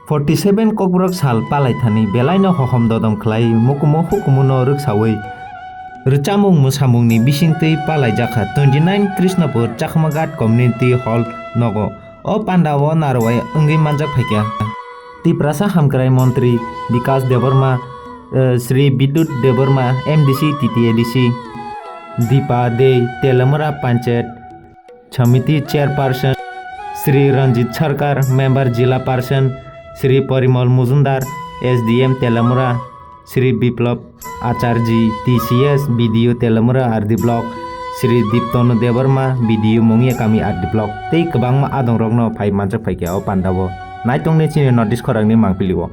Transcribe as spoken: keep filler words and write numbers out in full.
Forty seven Kokborok sal palaithani belaino hohom dodom khlai mukumu hukumuno rwksawi rwchamung mwsamungni bisingtwi palaijakha twenty nine Krishnapur Chakmaghat Community Hall nogo. O pandao narwai wngwi manjak phaikha Tiprasa Hamkrai Montri Bikas Debbarma, eh, Shri Bidyut Debbarma, M D C, T T A D C, Dipa Dey, Telamura Panchayat Samiti Chairperson, Shri Ranjit Sarkar, Member Zilla Parishad, Shri Parimal Mujumdar, S D M Telamura, Shri Biplab Acharji, T C S, B D O Telamura R D Block, Shri Diptonu Debbarma, B D O Mungya Kami R D Block, tei kwbangma adongrokno phai manjak phaikha o pandao. Naitongni chini notice khorangni mangpilio.